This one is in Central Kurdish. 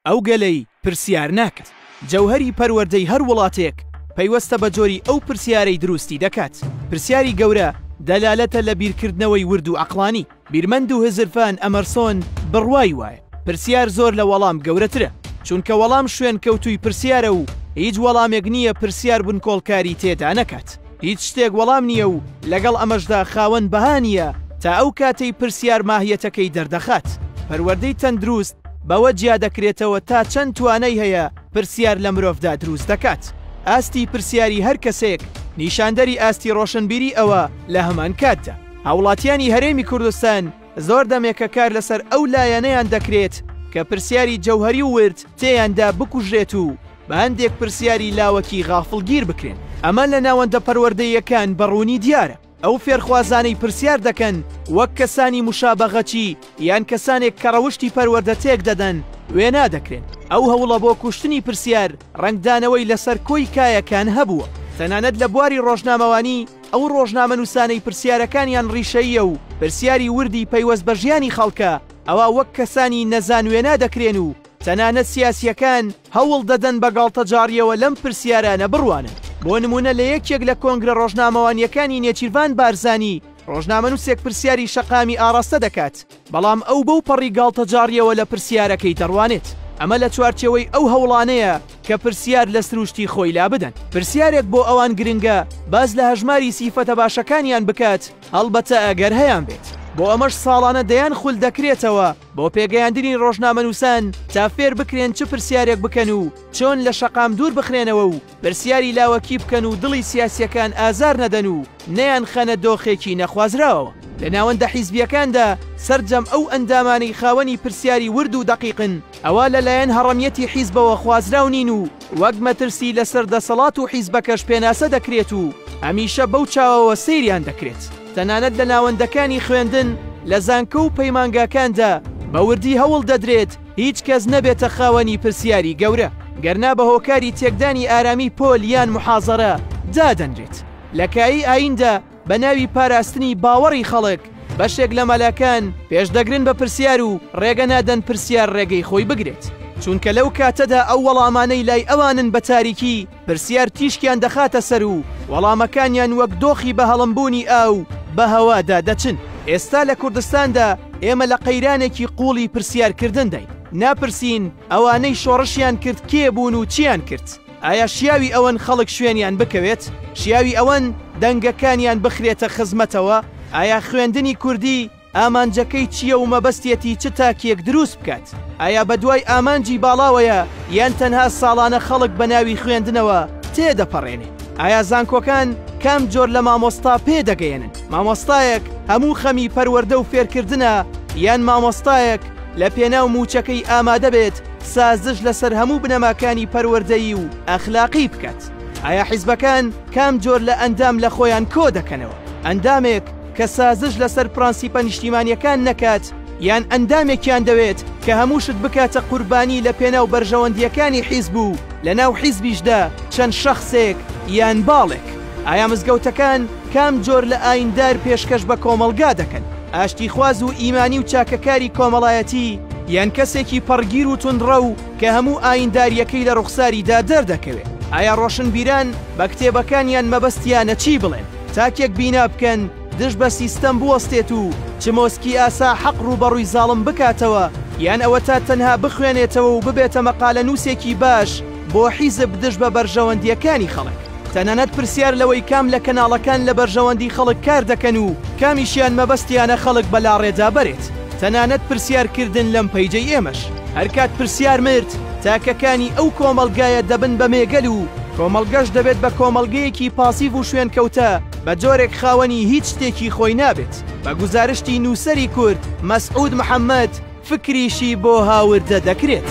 ئەو گەلەی پرسیار ناکات. جەوهەری پەروەردەی هەر وڵاتێک پەیوەستە بە جۆری ئەو پرسیارەی دروستی دەکات. پرسیاری گەورە دەلالەتە لە بیرکردنەوەی ورد و عەقڵانی. بیرمەند و هزرفان ئەمەرسۆن بڕوای وایە، پرسیار زۆر لە وەڵام گەورەترە، چونکە وەڵام شوێنکەوتووی پرسیارە و هیچ وەڵامێک نییە پرسیار بنکۆڵکاری تێدا نەکات. هیچ شتێک وەڵام نییە و لەگەڵ ئەمەشدا خاوەن بەها نییە تا ئەو کاتەی پرسیار ماهیەتەکەی دەردەخات. پەروەردەی تەندروست بەوە جیا دەکرێتەوە تا چەند توانای هەیە پرسیار لە مرۆڤدا دروست دەکات. ئاستی پرسیاری هەر کەسێک نیشاندەری ئاستی ڕۆشنبیری ئەوە لە هەمان کاتدا. هاوڵاتیانی هەرێمی کوردستان زۆر دەمێکە کار لەسەر ئەو لایەنەیان دەکرێت کە پرسیاری جەوهەری و ورد تێیاندا بکوژرێت و بە هەندێک پرسیاری لاوەکی غافڵگیر بکرێن. ئەمە لە ناوەندە پەروەردەییەکان بە ڕوونی دیارە. ئەو فێرخوازانەی پرسیار دەکەن وەک کەسانی مشابەغەچی یان کەسانێک کە ڕەوشتی پەروەردە تێک دەدەن وێنا دەکرێن. ئەو هەوڵە بۆ کوشتنی پرسیار ڕەنگدانەوەی لەسەر کۆی کایەکان هەبووە. تەنانەت لە بواری ڕۆژنامەوانی ئەو ڕۆژنامەنووسانەی پرسیارەکانیان ڕیشەییە و پرسیاری وردی پەیوەست بە ژیانی خەڵکە ئەوا وەک کەسانی نەزان وێنا دەکرێن و تەنانەت سیاسییەکان هەوڵ دەدەن بە گاڵتەجاڕییەوە لەم پرسیارانە بڕوانن. بۆ نموونە لە یەکێک لە کۆنگرە ڕۆژنامەوانییەکانی نێچیرڤان بارزانی، ڕۆژنامەنووسێک پرسیاری شەقامی ئاڕاستە دەکات، بەڵام ئەو بەو پەڕی گاڵتەجاڕییەوە لە پرسیارەکەی دەڕوانێت. ئەمە لە چوارچێوەی ئەو هەوڵانەیە کە پرسیار لە سروشتی خۆی لابدەن. پرسیارێک بۆ ئەوان گرنگە باس لە هەژماری سیفەتە باشەکانیان بکات، هەڵبەتە ئەگەر هەیانبێت. بۆ ئەمەش ساڵانە دەیان خول دەکرێتەوە بۆ پێگەیاندنی ڕۆژنامەنووسان تا فێر بکرێن چ پرسیارێک بکەن و چۆن لە شەقام دوور بخرێنەوە و پرسیاری لاوەکی بکەن و دڵی سیاسییەکان ئازار نەدەن و نەیانخەنە دۆخێکی نەخوازراوەوە. لە ناوەندە حیزبییەکاندا سەرجەم ئەو ئەندامانەی خاوەنی پرسیاری ورد و دەقیقن ئەوا لە لایەن هەڕەمیەتی حیزبەوە خوازراو نین و وەک مەترسی لەسەر دەسەڵات و حیزبەکەش پێناسە دەکرێت و هەمیشە بەو چاوەوە سەیریان دەکرێت. تەنانەت لە ناوەندەکانی خوێندن لە زانکۆ و پەیمانگاکاندا بە وردی هەوڵ دەدرێت هیچ کەس نەبێتە خاوەنی پرسیاری گەورە، گەرنا بە هۆکاری تێکدانی ئارامی پۆل یان موحازەرە دادەنرێت. لە کایەی ئاییندا بە ناوی پاراستنی باوەڕی خەڵک، بەشێک لە مەلاکان پێشدەگرن بە پرسیار و ڕێگە نادەن پرسیار ڕێگەی خۆی بگرێت، چونکە لەو کاتەدا ئەو وەڵامانەی لای ئەوانن بە تاریکی پرسیار تیشکیان دەخاتە سەر و وەڵامەکانیان وەک دۆخی بەهەڵمبوونی ئاو بە هەوادا دەچن. ئێستا لە کوردستاندا ئێمە لە قەیرانێکی قووڵی پرسیارکردنداین. ناپرسین ئەوانەی شۆڕشیان کرد کێ بوون و چیان کرد؟ ئایا شیاوی ئەوەن خەڵک شوێنیان بکەوێت؟ شیاوی ئەوەن دەنگەکانیان بخرێتە خزمەتەوە؟ ئایا خوێندنی کوردی ئامانجەکەی چییە و مەبەستیەتی چ تاکێک دروست بکات؟ ئایا بەدوای ئامانجی باڵاوەیە یان تەنها ساڵانە خەڵک بەناوی خوێندنەوە تێدەپەڕێنێ؟ ئایا زانکۆکان کام جۆر لە مامۆستا پێدەگەیەنن؟ مامۆستایەک هەموو خەمی پەروەردە و فێرکردنە یان مامۆستایەک لە پێناو مووچەکەی ئامادە بێت سازش لەسەر هەموو بنەماکانی پەروەردەیی و ئەخلاقی بکات؟ ئایا حیزبەکان کام جۆر لە ئەندام لە خۆیان کۆدەکەنەوە؟ ئەندامێک کە سازش لەسەر پرەنسیپە نیشتیمانیەکان نەکات یان ئەندامێکیان دەوێت کە هەموو شت بکاتە قوربانی لە پێناو بەرژەوەندیەکانی حیزب و لە ناو حیزبیشدا چەند شەخسێک یان باڵێک؟ ئایا مزگەوتەکان کام جۆر لە ئایندار پێشکەش بە کۆمەڵگا دەکەن؟ ئاشتیخواز و ئیمانی و چاکەکاری کۆمەڵایەتی یان کەسێکی پەڕگیر و توندڕەو کە هەموو ئاینداریەکەی لە ڕوخساریدا دەردەکەوێ؟ ئایا ڕۆشنبیران بە کتێبەکانیان مەبەستیانە چی بڵێن؟ تاکێک بینا بکەن دژ بە سیستەم بوەستێت و چ مۆسکی ئاسا حەق ڕووبەڕووی زاڵم بکاتەوە یان ئەوەتا تەنها بخوێنێتەوە و ببێتە مەقالەنووسێکی باش بۆ حیزب دژ بە بەرژەوەندییەکانی خەڵک. تەنانەت پرسیار لەوەی کام لە کەناڵەکان لە بەرژەوەندی خەڵک کار دەکەن و کامیشیان مەبەستیانە خەڵک بە لاڕێدا بەرێت. تەنانەت پرسیار کردن لەم پەیجەی ئێمەش. هەرکات پرسیار مرد، تاکەکانی ئەو کۆمەڵگایە دەبن بە مێگەل و کۆمەڵگەش دەبێت بە کۆمەڵگەیەکی پاسیڤ و شوێنکەوتە بە جۆرێک خاوەنی هیچ شتێکی خۆی نابێت. بە گوزارشتی نووسەری کورد مەسعود محەمەد فکریشی بۆ هاوردە دەکرێت.